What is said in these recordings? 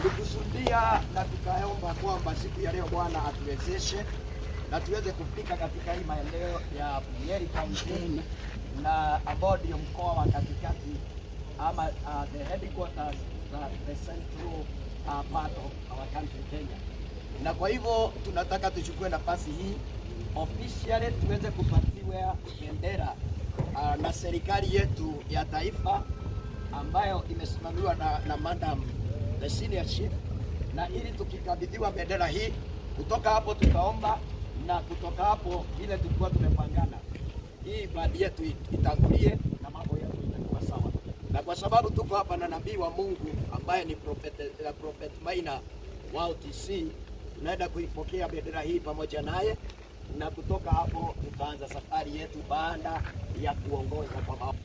Tulikusudia na tukaomba kwamba siku ya leo Bwana atuwezeshe na tuweze kufika katika hii maeneo ya Nyeri County na ambao ndio mkoa wa katikati ama the headquarters, the central part of our country Kenya. Na kwa hivyo tunataka tuchukue nafasi hii officially tuweze kupatiwa bendera na serikali yetu ya taifa ambayo imesimamiwa na Madam the Senior Chief, na ili tukikabidhiwa bendera hii, kutoka hapo tutaomba, na kutoka hapo vile tulikuwa tumepangana, hii bandi yetu itangulie na mambo yetu itakuwa sawa. Na kwa sababu tuko hapa na nabii wa Mungu ambaye ni Prophet Maina wa OTC, tunaenda kuipokea bendera hii pamoja naye, na kutoka hapo tutaanza safari yetu baada ya kuongoza kwa maombi.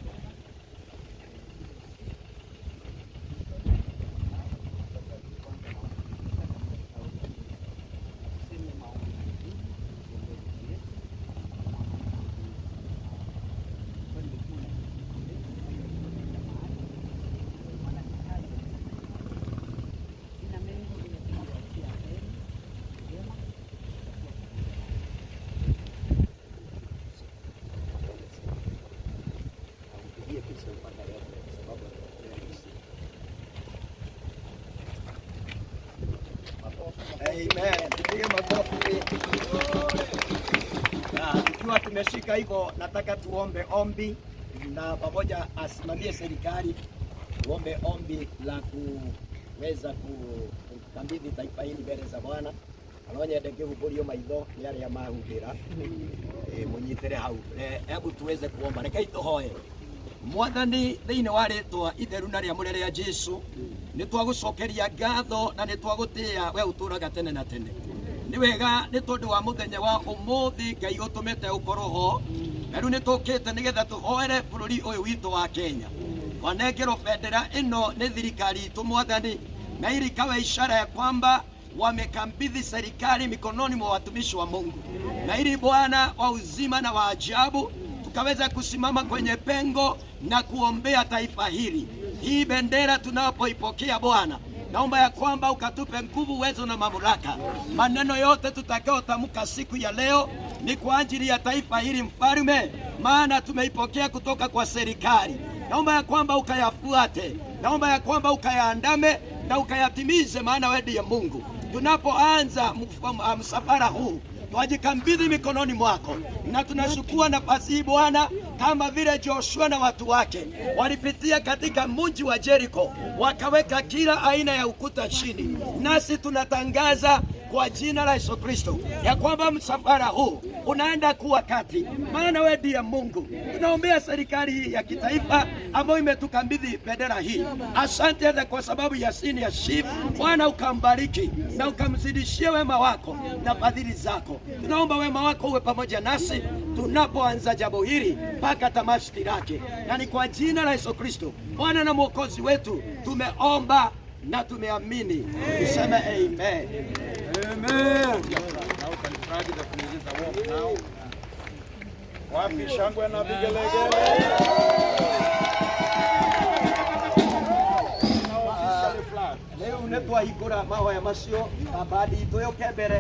Amen. Tupige makofi. Tukiwa tumeshika hivyo, nataka tuombe ombi na pamoja asimamie serikali, tuombe ombi la kuweza kukabidhi taifa hili mbele za Bwana. Anonyende ngĩhumbũrio maitho nĩ arĩa mahumbĩra, mũnyitĩre hau. Hebu tuweze kuomba. Rekei tũhoe. Mwathani, thĩinĩ wa rĩtwa itheru na rĩamũre rĩa Jesũ, nĩ twagũcokeria ngatho na nĩ twagũtĩĩa we ũtũũraga tene na tene. Nĩ wega nĩ tondũ wa mũthenya wa ũmũthĩ Ngai ũtũmĩte ũkorwo ho, na rĩu nĩ tũkĩte nĩgetha tũhoere bũrũri ũyũ witũ wa Kenya. Twanengerwo bendera ĩno nĩ thirikari itũ Mwathani, na ili ikawe ishara ya kwamba wamekabidhi serikali mikononi mwa watumishi wa Mungu, na ili Bwana wa uzima na wa ajabu tukaweza kusimama kwenye pengo na kuombea taifa hili. Hii bendera tunapoipokea Bwana, naomba ya kwamba ukatupe nguvu, uwezo na mamlaka. Maneno yote tutakayotamka siku ya leo ni kwa ajili ya taifa hili Mfalme, maana tumeipokea kutoka kwa serikali. Naomba ya kwamba ukayafuate, naomba ya kwamba ukayaandame na ukayatimize, maana wewe ndiye Mungu. Tunapoanza msafara huu twajikabidhi mikononi mwako, na tunashukua nafasi hii Bwana, kama vile Joshua na watu wake walipitia katika mji wa Jericho wakaweka kila aina ya ukuta chini, nasi tunatangaza kwa jina la Yesu Kristo ya kwamba msafara huu unaenda kuwa kati, maana wewe ndiye Mungu. Tunaombea serikali hii ya kitaifa ambayo imetukabidhi bendera hii. Asante hata kwa sababu ya Senior Chief. Bwana ukambariki na ukamzidishie wema wako na fadhili zako. Tunaomba wema wako uwe pamoja nasi tunapoanza jambo hili mpaka tamati lake, na ni kwa jina la Yesu Kristo Bwana na Mwokozi wetu tumeomba na tumeamini. Tuseme amen. Amen. Wapi shangwe na vigelegele? Leo nĩ twahingũra mahoya macio, bandi itũ yũke mbere.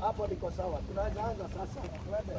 Hapo niko sawa, tunaweza anza sasa. Twende.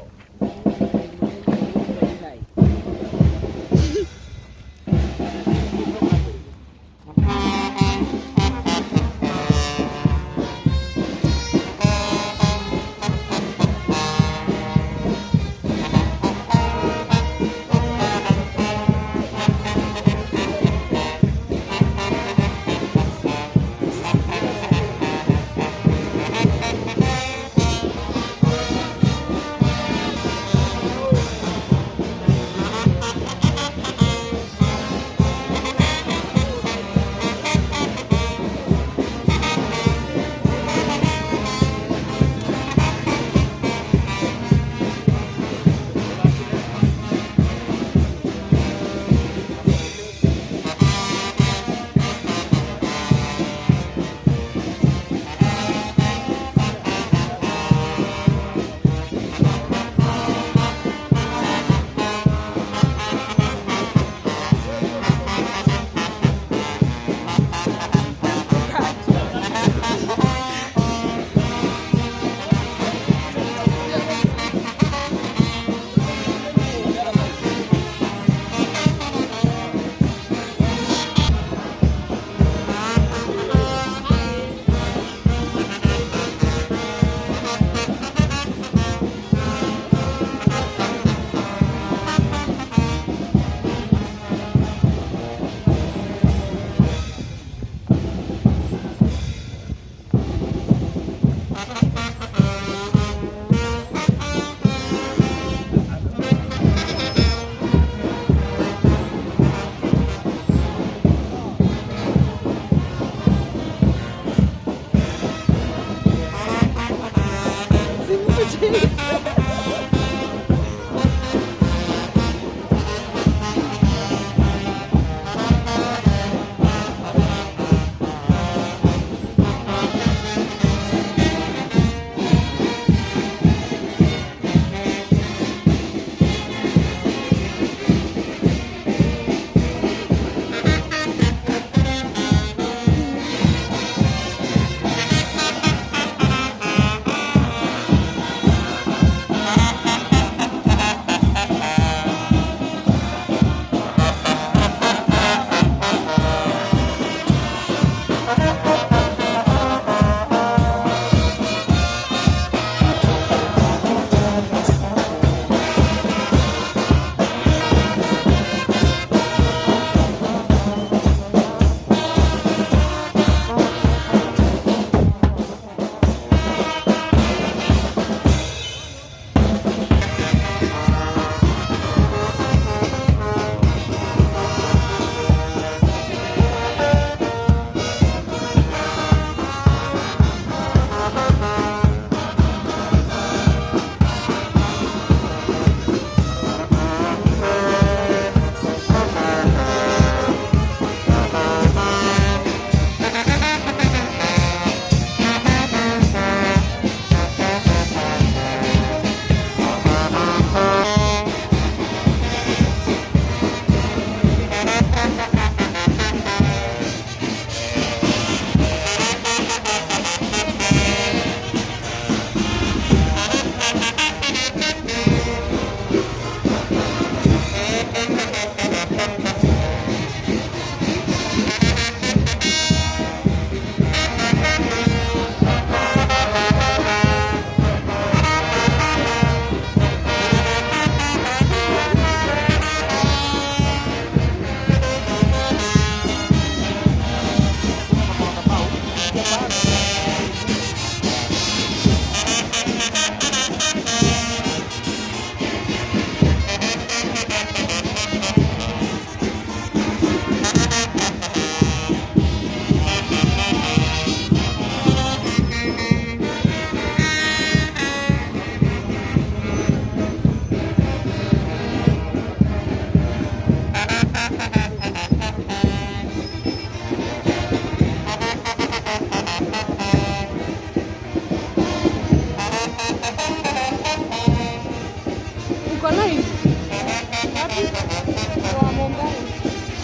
Wapi? Wa Mombasa.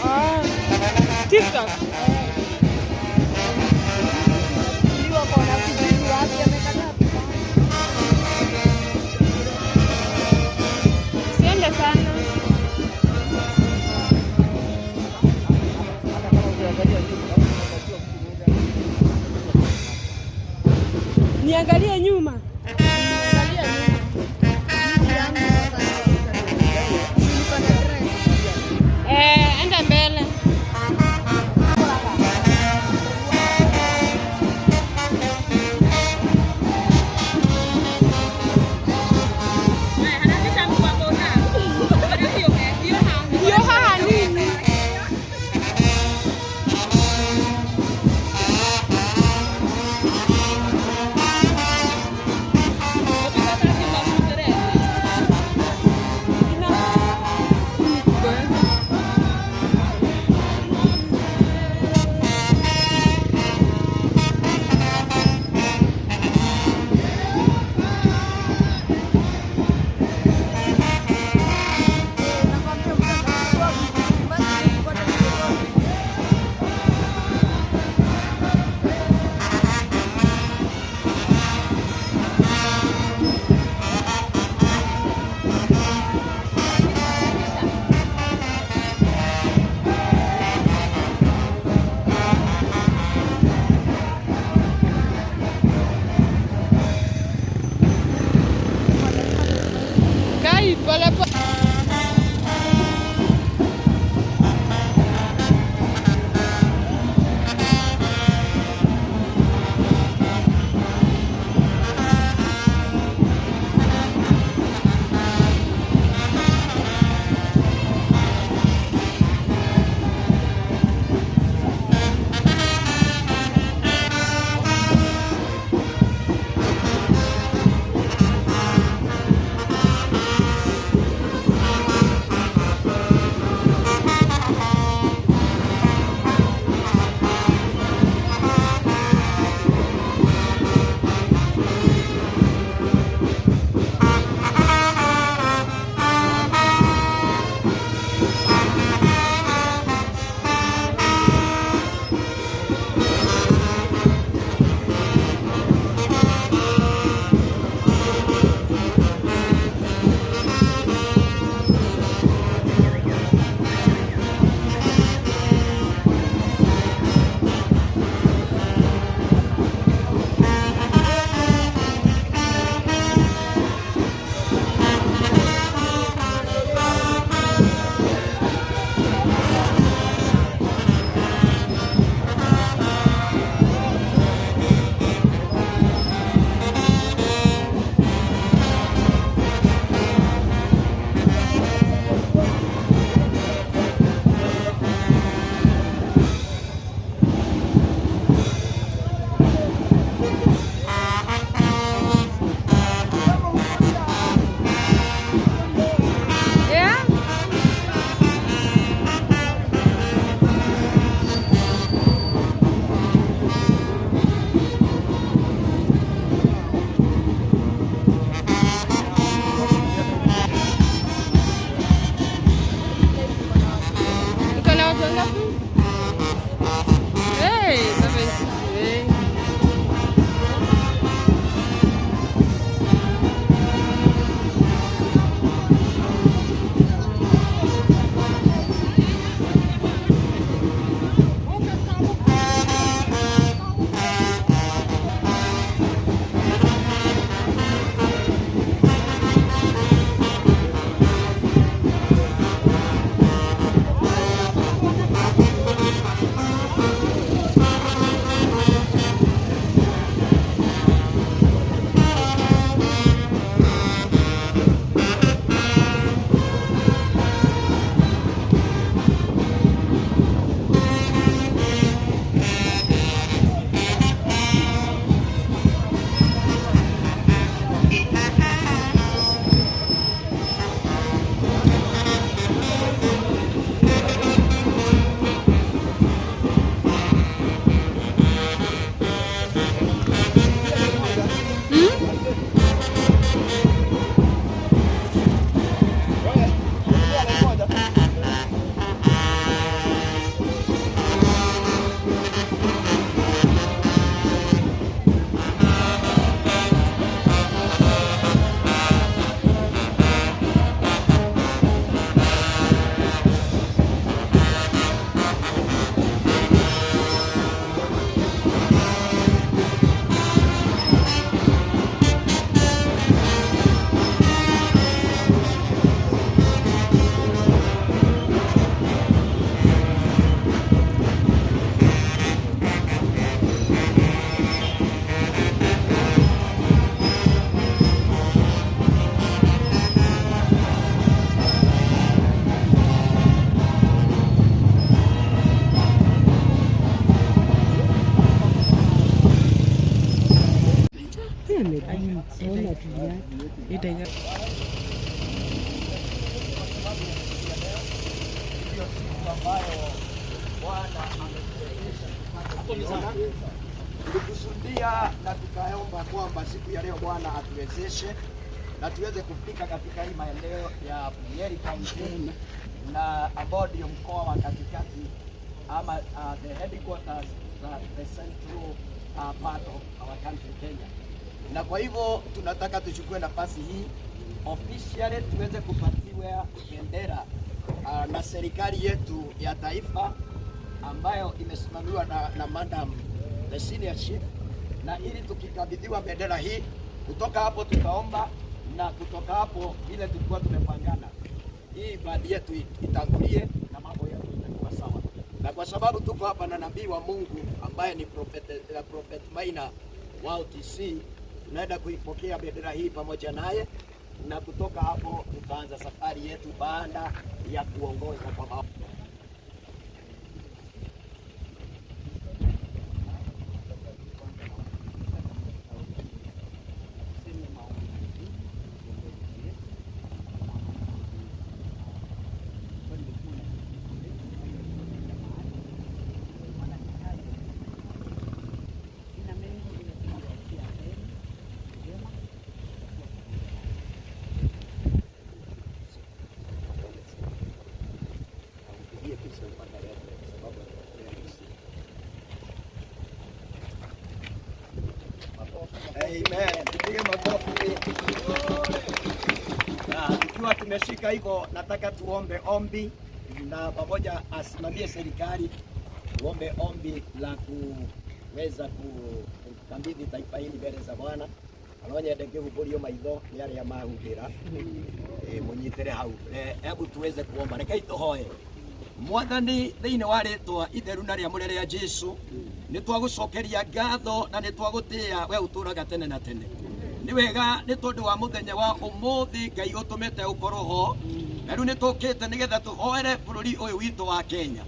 Ah. TikTok. Ndio kona sijui wapi amekataa. Siende sana. Niangalie nyuma. Angalia nyuma. Mimi yangu sasa. Niko na dress. Eh, enda mbele. Hiyo haha nini? Itaingia. Ndiyo siku ambayo Bwana ametuwezesha tupate kuiona. Tulikusudia na tukaomba kwamba siku ya leo Bwana atuwezeshe na tuweze kufika katika hii maeneo ya Nyeri County na ambao ndio mkoa wa katikati ama the headquarters za the central part of our country Kenya. Na kwa hivyo tunataka tuchukue nafasi hii officially tuweze kupatiwa bendera na serikali yetu ya taifa ambayo imesimamiwa na Madam the senior chief, na ili tukikabidhiwa bendera hii, kutoka hapo tutaomba, na kutoka hapo vile tulikuwa tumepangana, hii bandi yetu itangulie na mambo yetu itakuwa sawa. Na kwa sababu tuko hapa na nabii wa Mungu ambaye ni Prophet Maina wa UTC, tunaenda kuipokea bendera hii pamoja naye, na kutoka hapo tutaanza safari yetu baada ya kuongoza kwa maombi. Pigie picha mpaka leo kwa sababu Amen. Tupige makofi. Na tukiwa tumeshika hivyo, nataka tuombe ombi na pamoja asimamie serikali, tuombe ombi la kuweza kukabidhi taifa hili mbele za Bwana. Anonyende ngĩhumbũrio maitho nĩ arĩa mahumbĩra mũnyitĩre hau. Hebu tuweze kuomba, rekei tũhoe. Mwathani thĩinĩ wa rĩtwa itheru na rĩamũre rĩa Jesũ, nĩ twagũcokeria ngatho na nĩ twagũtĩĩa we ũtũũraga tene na tene. Nĩ wega nĩ tondũ wa mũthenya wa ũmũthĩ Ngai ũtũmĩte ũkorwo ho, na rĩu nĩ tũkĩte nĩgetha tũhoere bũrũri ũyũ witũ wa Kenya.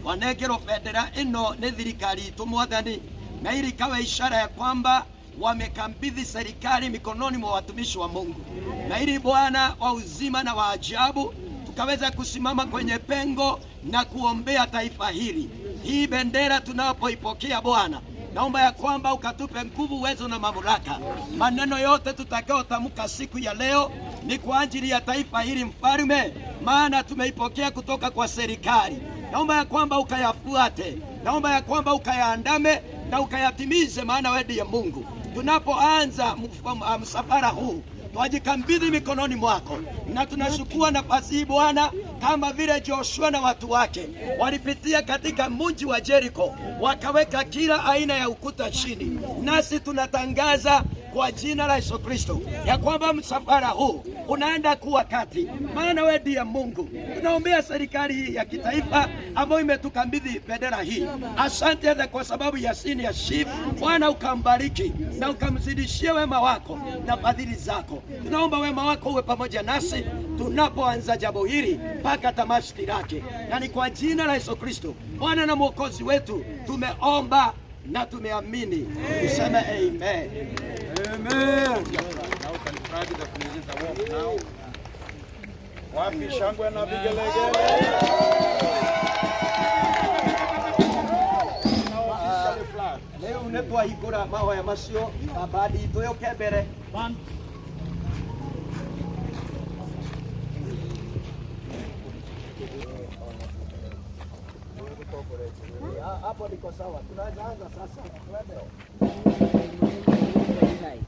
Twanengerwo bendera ĩno nĩ thirikari itũ Mwathani, na ili ikawa ishara ya kwamba wamekabidhi serikali mikononi mwa watumishi wa Mungu, na ili Bwana wa uzima na wa ajabu tukaweza kusimama kwenye pengo na kuombea taifa hili. Hii bendera tunapoipokea Bwana, naomba ya kwamba ukatupe nguvu, uwezo na mamlaka. Maneno yote tutakayotamka siku ya leo ni kwa ajili ya taifa hili Mfalme, maana tumeipokea kutoka kwa serikali. Naomba ya kwamba ukayafuate, naomba ya kwamba ukayaandame na ukayatimize, maana wewe ndiye Mungu. Tunapoanza msafara huu twajikabidhi mikononi mwako, na tunachukua nafasi hii Bwana, kama vile Joshua na watu wake walipitia katika mji wa Jericho, wakaweka kila aina ya ukuta chini. Nasi tunatangaza kwa jina la Yesu Kristo ya kwamba msafara huu unaenda kuwa kati, maana wewe ndiye Mungu. Tunaombea serikali hii ya kitaifa ambayo imetukabidhi bendera hii. Asante hata kwa sababu ya senior chief, Bwana ukambariki na ukamzidishie wema wako na fadhili zako. Tunaomba wema wako uwe pamoja nasi tunapoanza jambo hili mpaka tamati lake, na ni kwa jina la Yesu Kristo Bwana na Mwokozi wetu tumeomba na tumeamini. Tuseme amen. Amen. Now can flag the community the walk now. Wapi shangwe na vigelegele? Now officially flag. Rĩu nĩ twahingũra mahoya macio na bandi itũ yũke mbere. Hapo niko sawa, tunaweza anza sasa. Twende. Amen.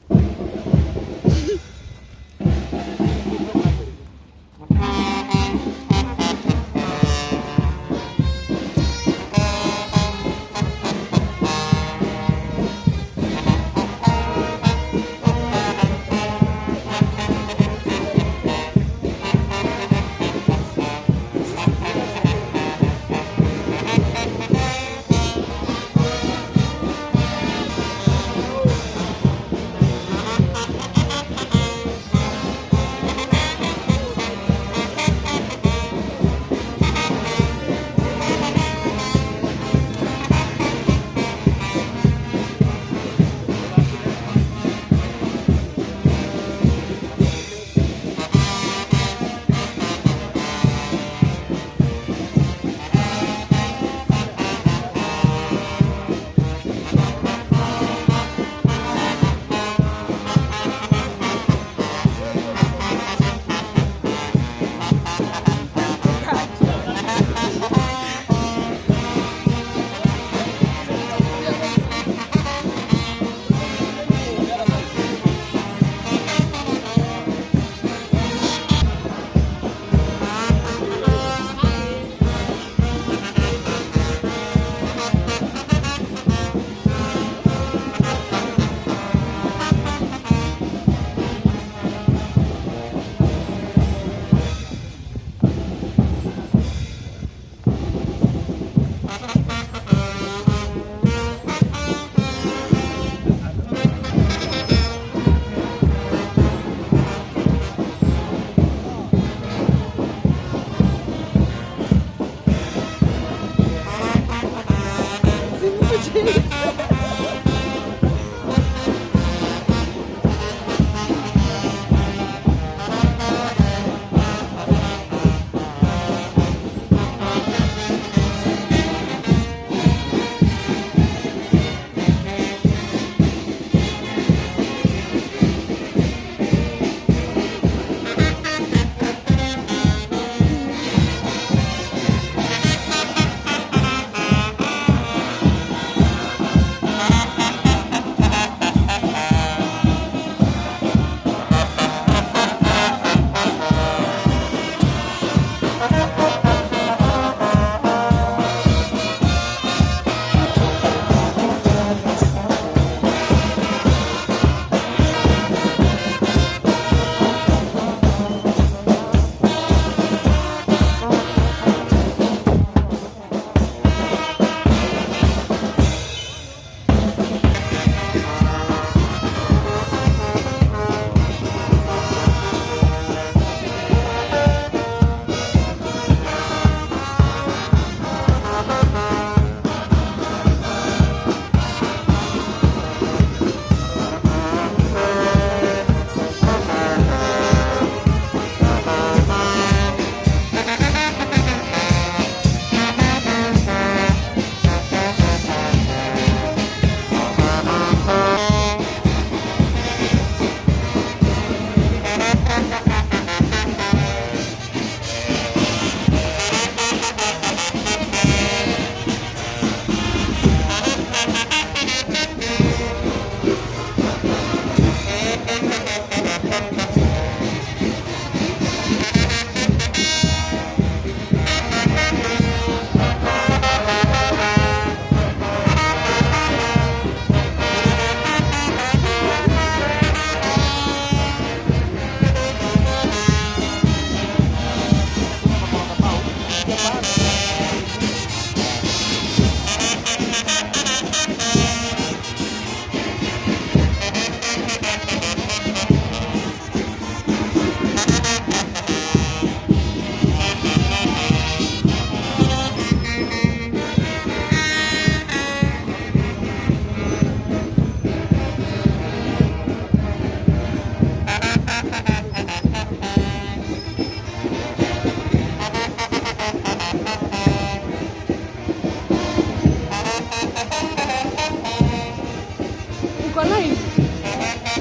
Uko live?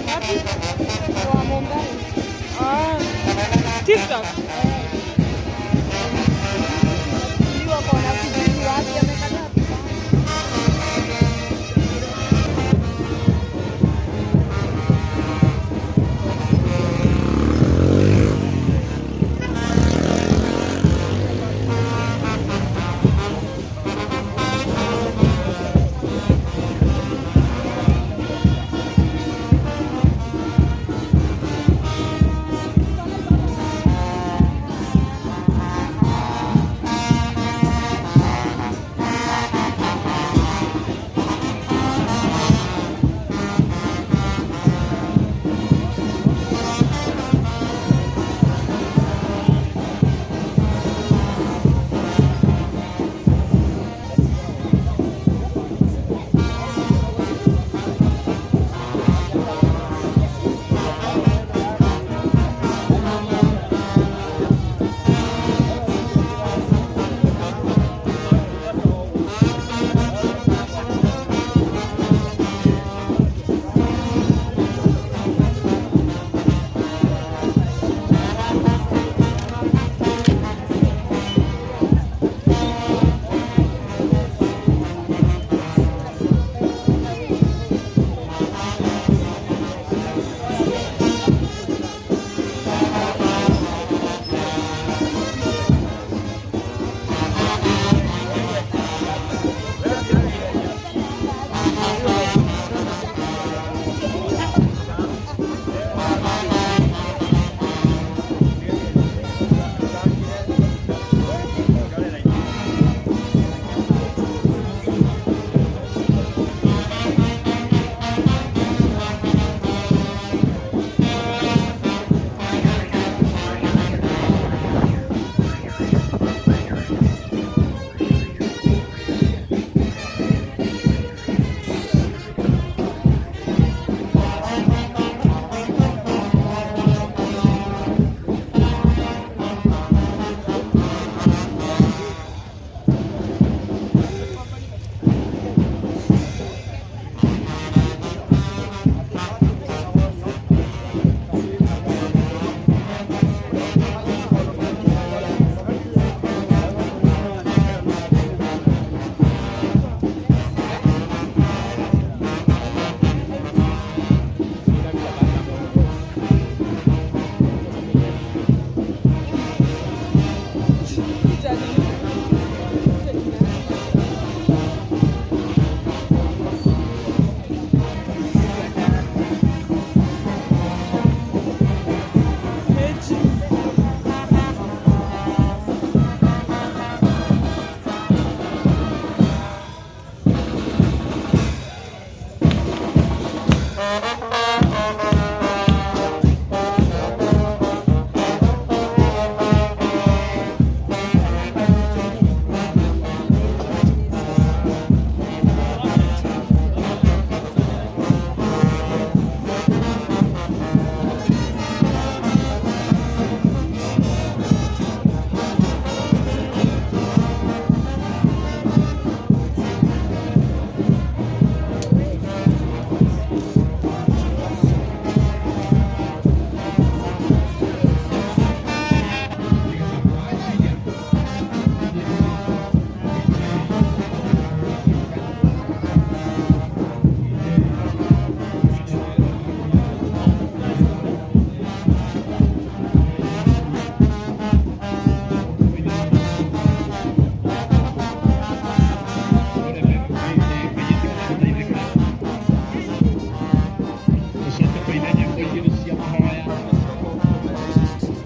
Wapi? Wa Mumbai. Ah. TikTok. Amechukuliwa kona sijui ni wapi, amekataa kupanda.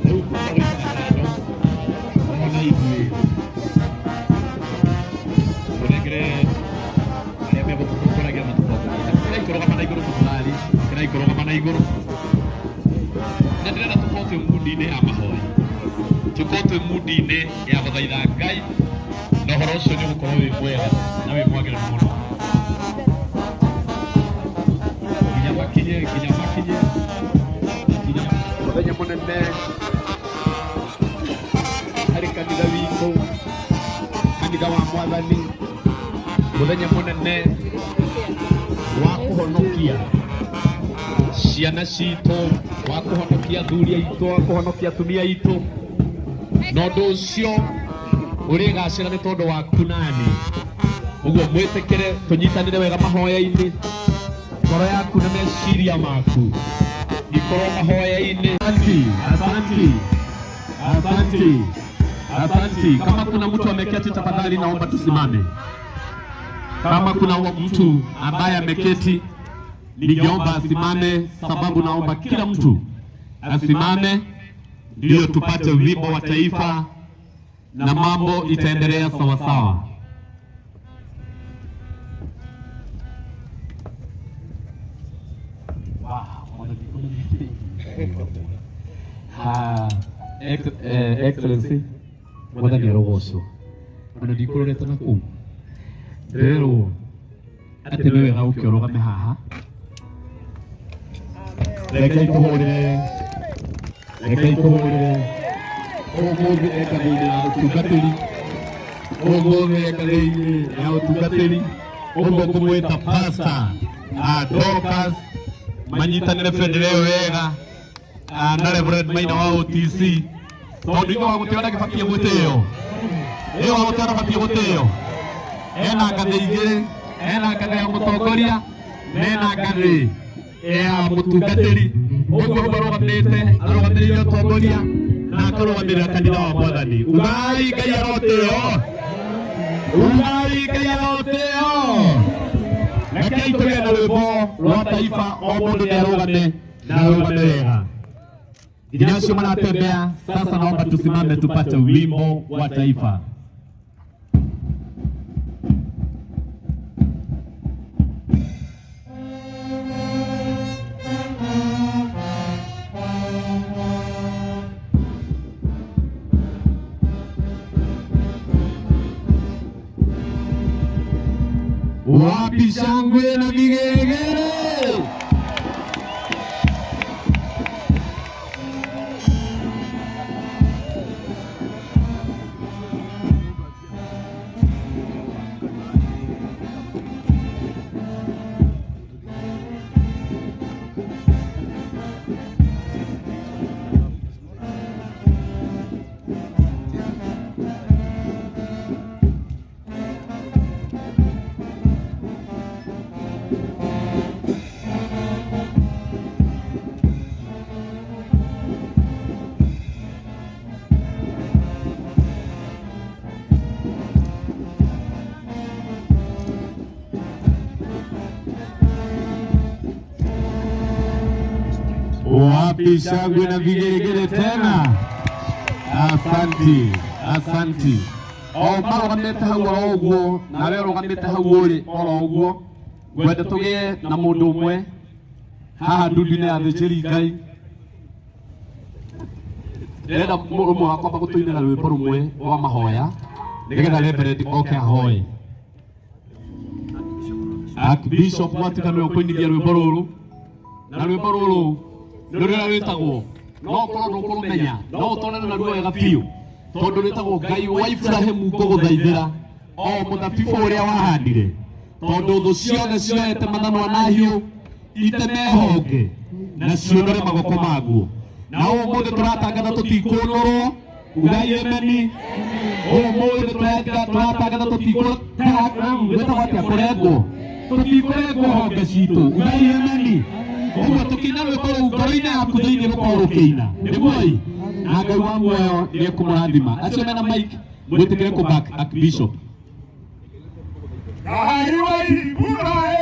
Rĩu igũrũ. Na ndĩrenda tũkorwo twĩ mundi-inĩ ya mahoya, tũkorwo twĩ mundi-inĩ ya gũthaitha Ngai, na ũhoro ũcio nĩ ũgũkorwo wĩ mwega na wĩ mwagĩrĩru mũno. Nginya makinye, nginya makinye, nginya mũthenya mũnene harĩ kanitha witũ, kanitha wa Mwathani, mũthenya mũnene wa kũhonokia ciana citũ, wa kũhonokia athuri aitũ, wa kũhonokia atumia aitũ. Na ũndũ ũcio ũrĩgacĩra nĩ tondũ waku nani. Ũguo mwĩtĩkĩre tũnyitanĩre wega mahoya-inĩ, ngoro yaku na meciria maku ikorwo mahoya-inĩ. Asanti, asanti, asanti, asanti. Kama kuna mtu ameketi, tafadhali naomba tusimame. Kama kuna mtu ambaye ameketi, ningeomba asimame, sababu naomba kila mtu asimame, ndio tupate wimbo wa taifa na mambo itaendelea sawasawa. Excellency, Mwathani arogocwo. Ona ndikũrorete na kũu ndĩrerwo atĩ nĩ wega ũke ũrũgame haha. Rekei tũhũrĩre, rekei tũhũrĩre ũmũthĩ ekathĩ-inĩ ya ũtungatĩri, ũmũthĩ ekathĩ-inĩ ya ũtungatĩri, ũguo ngũmwĩta Pastor Dorcas, manyitanĩre bendera ĩyo wega na Reverend Maina wa OTC, tondũ ithe wa gũtĩo ndagĩbatiĩ gũtĩo, ĩyo wa gũtĩo ndabatiĩ gũtĩo. Ena ngathĩ igĩrĩ, ena ngathĩ ya mũtongoria na ena ngathĩ ya mũtungatĩri. Ũguo hau arũgamĩte, arũgamĩrĩire ũtongoria na akarũgamĩrĩra kanitha wa Mwathani. Ugai Ngai arotĩo, ugai Ngai arotĩo. Rekei tũgĩe na rwĩmbo rwa taifa, o mũndũ nĩ arũgame na arũgame wega. Nginya acio maratembea sasa, naomba tusimame tupate wimbo wa taifa. Wapi shangwe na vigelegele? Wapi shangwe na vigelegele tena? Asanti, asanti. O marũgamĩte hau oro ũguo, nawe ũrũgamĩte hau ũrĩ oro ũguo, ngwenda tũgĩe na mũndũ ũmwe haha ndundu-inĩ ya athĩnjĩri Ngai. Ndĩrenda ũmwe wakwa gũtũinĩra rwĩmbo rũmwe rwa mahoya nĩgetha Reverend oke ahoe. Archbishop Mwatika nĩwe ũkũinithia rwĩmbo rũrũ, na rwĩmbo rũrũ nĩ rũrĩa rwĩtagwo, no ũkorwo ndũkũrũmenya, no ũtwarane naruo wega biũ, tondũ rwĩtagwo Ngai wa Iburahĩmu ngũgũthaithĩra o mũthabibũ ũrĩa wahandire, tondũ thũ ciothe cioete mathanwa na hiũ iteme honge na ciũnũre magoko maguo. Na ũmũthĩ tũratangatha tũtikũnũrwo, ugai ameni. Ũmũthĩ tũratangatha tũtikũrengwo, atĩa kũrengwo, tũtikũrengwo honge citũ, ugai ameni. Ũguo tũkĩina rwĩmbo rũu ngoro-inĩ yaku thĩinĩ rũkorwo rũkĩina, nĩguo na Ngai wa muoyo nĩ ekũmũrathima. Acio mena mic mwĩtĩkĩre kũ back Archbishop. Ngai wa Iburahĩmu.